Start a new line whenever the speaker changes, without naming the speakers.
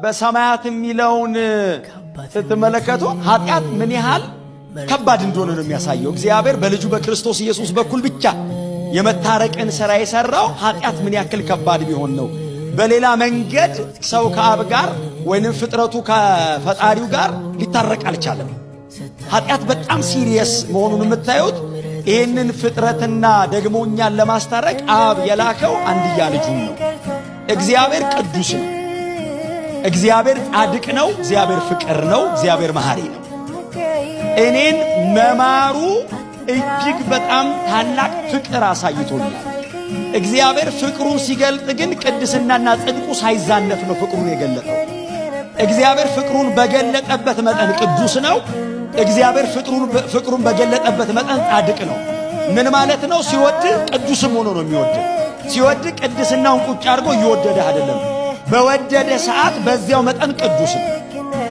በሰማያት የሚለውን ስትመለከቱ ኃጢአት ምን ያህል ከባድ እንደሆነ ነው የሚያሳየው። እግዚአብሔር በልጁ በክርስቶስ ኢየሱስ በኩል ብቻ የመታረቅን ሥራ የሠራው ኃጢአት ምን ያክል ከባድ ቢሆን ነው። በሌላ መንገድ ሰው ከአብ ጋር ወይንም ፍጥረቱ ከፈጣሪው ጋር ሊታረቅ አልቻለም። ኃጢአት በጣም serious መሆኑን የምታዩት ይህንን ፍጥረትና ደግሞ እኛን ለማስታረቅ አብ የላከው አንድያ ልጁን ነው። እግዚአብሔር ቅዱስ ነው። እግዚአብሔር ጻድቅ ነው። እግዚአብሔር ፍቅር ነው። እግዚአብሔር መሐሪ ነው። እኔን መማሩ እጅግ በጣም ታላቅ ፍቅር አሳይቶኛል። እግዚአብሔር ፍቅሩን ሲገልጥ ግን ቅድስናና ጽድቁ ሳይዛነፍ ነው ፍቅሩን የገለጠው። እግዚአብሔር ፍቅሩን በገለጠበት መጠን ቅዱስ ነው። እግዚአብሔር ፍቅሩን በገለጠበት መጠን ጻድቅ ነው። ምን ማለት ነው? ሲወድ ቅዱስም ሆኖ ነው የሚወድ። ሲወድ ቅድስናውን ቁጭ አድርጎ እየወደደህ አይደለም። በወደደ ሰዓት በዚያው መጠን ቅዱስ ነው።